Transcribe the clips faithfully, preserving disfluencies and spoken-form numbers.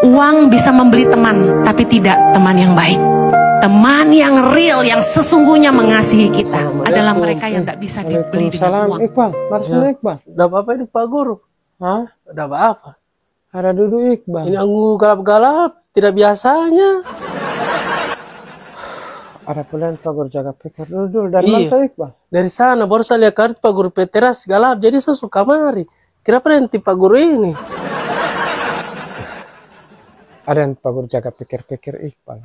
Uang bisa membeli teman, tapi tidak teman yang baik. Teman yang real, yang sesungguhnya mengasihi kita adalah mereka yang tidak bisa dibeli dengan uang. Waalaikumsalam, Iqbal. Mari sini, Iqbal. Nda apa-apa ini, Pak Guru. Hah? Nda apa-apa. Ada dudu, Iqbal. Ini anggu galap-galap, tidak biasanya. Ada pelayan Pak Guru jaga pikir. Dudu, dudu. Dari mana, Iqbal? Dari sana, baru saya lihat kartu Pak Guru pe teras galap, jadi saya suka mari. Kenapa nanti Pak Guru ini? Ada yang Pak Guru jaga pikir-pikir, Iqbal.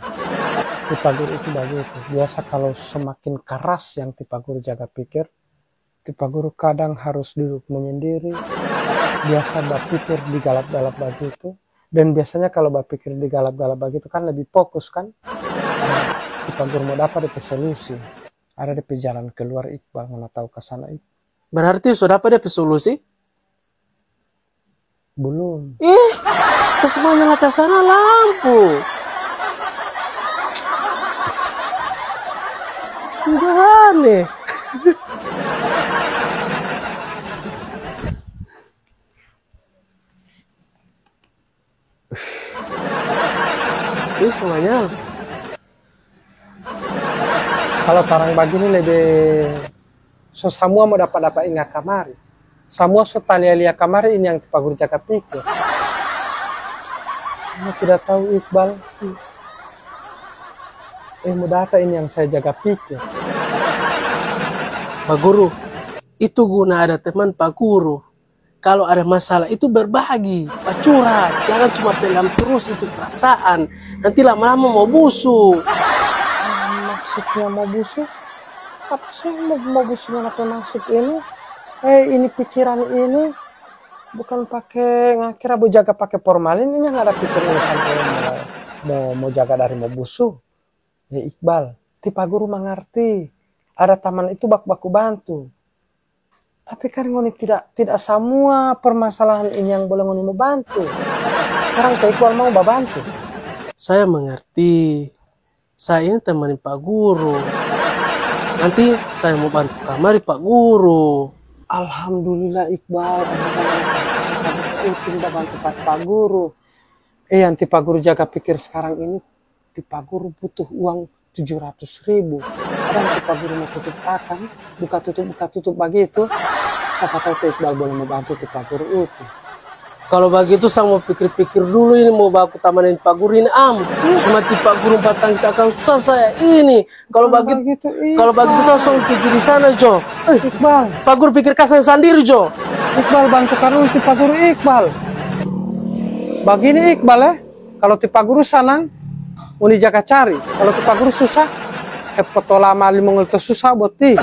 Ti Pak Guru itu bagitu. Biasa kalau semakin keras yang Ti Pak Guru jaga pikir, Ti Pak Guru kadang harus duduk menyendiri. Biasa bapikir di galap-galap bagitu. Dan biasanya kalau bapikir di galap-galap bagitu kan lebih fokus kan. Nah, Ti Pak Guru mo dapa depe solusi. Ada depe jalan keluar, Iqbal, ngana tau ka sana, Iqbal. Berarti so dapa depe solusi? Belum. Ih, kasmanya la kasana lampu. Udah aneh. Ih, semuanya. Kalau tarang bagini lebe so samua mo dapa-dapa inga kamari. Samua so talia-lia kamari ini yang Ti Pak Guru jaga pikir. Mo tidak tahu Iqbal. Eh, mo data ini yang saya jaga pikir. Pak Guru, itu guna ada teman Pak Guru. Kalau ada masalah itu berbagi, bacurat, jangan cuma pendam terus itu perasaan. Nanti lama-lama mo busu. Maksudnya mo busu? Apa sih mo, mo busu ngana pe maksud ini? Eh, ini pikiran ini bukan pake ngakira bo jaga pake formalin, ini nggak ada pikiran sampai mo, mo, mo jaga dari mo busu. Ya Iqbal, Ti Pak Guru mangarti. Ada taman itu baku-baku bantu. Tapi kan ngoni tidak, tidak samua permasalahan ini yang boleh ngoni mo bantu. Sekarang Pak Iqbal mau babantu. Saya mengerti. Saya ini teman Pak Guru. Nanti saya mo bantu kamari Pak Guru. Alhamdulillah Iqbal, itu babantu Pak, Pak Guru. Eh, yang Ti Pak Guru jaga pikir sekarang ini, Ti Pak Guru butuh uang tujuh ratus ribu. Kadang Ti Pak Guru mo tutup akang, buka tutup, buka tutup bagitu. Sapa tau Ti Iqbal boleh mo bantu Ti Pak Guru itu. Kalo bagitu, sang mo pikir-pikir dulu ini mo baku tamanin Pak Guru ini, am. Cuma Ti Pak Guru batangis akang susah saya ini. Kalo bagi-, bagitu, kalo bagitu, Iqbal, sang pikir di sana jo. Eh, Iqbal. Pak Guru pikir kasar sandiri jo. Iqbal, bantu kanu Ti Pak Guru, Iqbal. Bagini, Iqbal, eh. Kalo Ti Pak Guru sanang, ngoni jaga cari. Kalo Ti Pak Guru susah, eh, poto lama limongol to susah boti.